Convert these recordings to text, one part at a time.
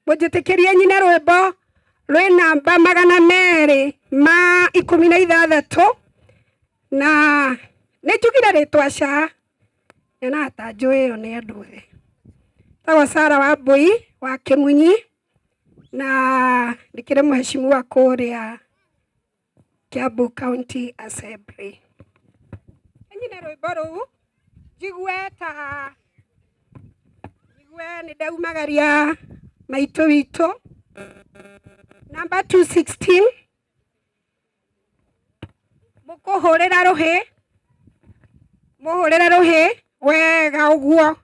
Mũnjĩtĩkĩrie nyine rwĩmbo rwĩ namba 216, na nĩ njugire rĩtwa ca nyonaga ta njũĩyo nĩ andũ othe. Tagwo Sara Wambui wa Kĩmunyi, na ndĩkĩrĩ mheshimiwa kũrĩa Kiambu County Assembly. Nyine rwĩmbo rũu njigue ta njigue nĩ ndaumagaria maitũ witũ. Namba 216, mũkũhũrĩra rũhĩ, mũhũrĩre rũhĩ wega ũguo,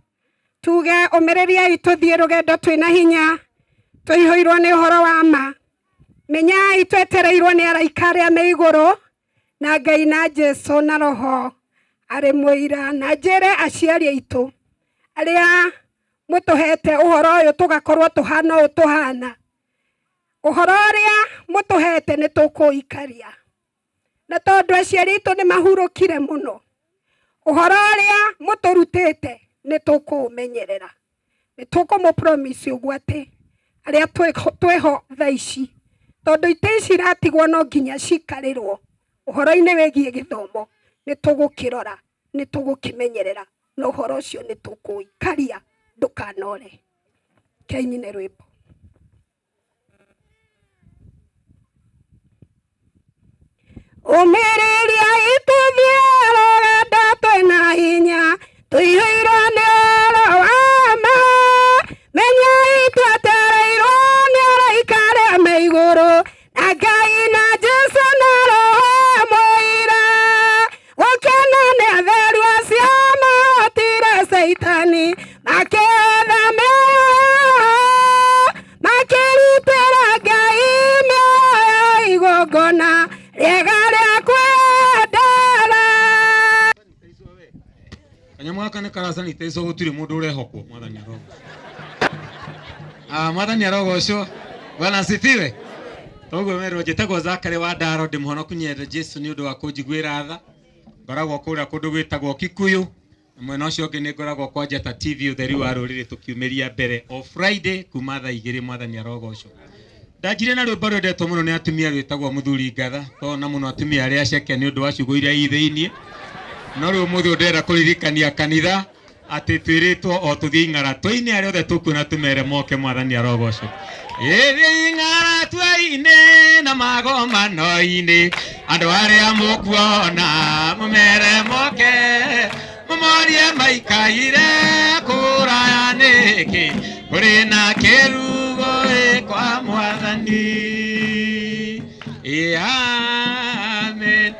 tuge ũmĩrĩriai tũthiĩ rũgendo twĩna hinya, tũihũirwo nĩ ũhoro wa ma. Menyai twetereirwo nĩ araika arĩa me igũrũ, na Ngai na Jesu na Roho arĩ mũira. Na njĩre aciari aitũ arĩa mũtũhete ũhoro ũyũ tũgakorwo tũhana ũũ tũhana, ũhoro ũrĩa mũtũhete nĩ tũkũikaria. Na tondũ aciari aitũ nĩ mahurũkire mũno, ũhoro ũrĩa mũtũrutĩte nĩ tũkũũmenyerera. Nĩ tũkũmũ promise ũguo atĩ arĩa twĩho thaa ici, tondũ itĩ ici iratigwo no nginya cikarĩrwo ũhoro-inĩ wĩgiĩ gĩthomo, nĩ tũgũkĩrora, nĩ tũgũkĩmenyerera, na ũhoro ũcio nĩ tũkũikaria ndũkanore. Rekei nyine rwĩmbo. Ũmĩrĩria itũthiĩ rũgendo twĩna hinya, tũihũirwo nĩ ũhoro wa ma. Menyai twetereirwo nĩ araika arĩa me igũrũ, na Ngai na Jesu na Roho mũira. Gũkena nĩ atheru acio mahotire Caitani, makĩhotha mĩoyo, makĩrutĩra Ngai mĩoyo igongona rĩega rĩa kwendera. Kanyamũ gaka nĩ karasanitaicwo, gũtirĩ mũndũ ũrehokwo. Mwathani arogocwo. Ah, Mwathani arogocwo. Bwana asifiwe. Toguo merwo njĩtagwo Zakary wa Ndaro, ndĩ mũhonoku, nyende Jesu nĩ ũndũ wa kũnjiguĩra tha. Ngoragwo kũrĩa kũndũ gwĩtagwo Kikuyu, na mwena ũcio ũngĩ nĩ ngoragwo kwa Njata TV, ũtheri wa rũrĩrĩ, tũkiumĩria mbere o Friday kuma thaa 2. Mwathani arogocwo. Ndanjire na rwĩmbo rwendetwo mũno nĩ atumia rwĩtagwo Mũthuri Ngatha, tondũ na mũno atumia arĩa aceke nĩ ũndũ wa ciugo iria i thĩiniĩ. No rĩu ũmũthĩ ũyũ ndĩrenda kũririkania kanitha atĩ twĩrĩtwo o tũthiĩ ing'aratũ-inĩ, arĩa othe tũkuona tũmere moke. Mwathani arogocwo. Ĩthiĩ ing'aratũ-inĩ na magomano-inĩ, andũ arĩa mũkuona mũmere moke, mũmorie maikaire kũraya nĩkĩ, kũrĩ na kĩrugo ĩ kwa Mwathani. Ĩ amen.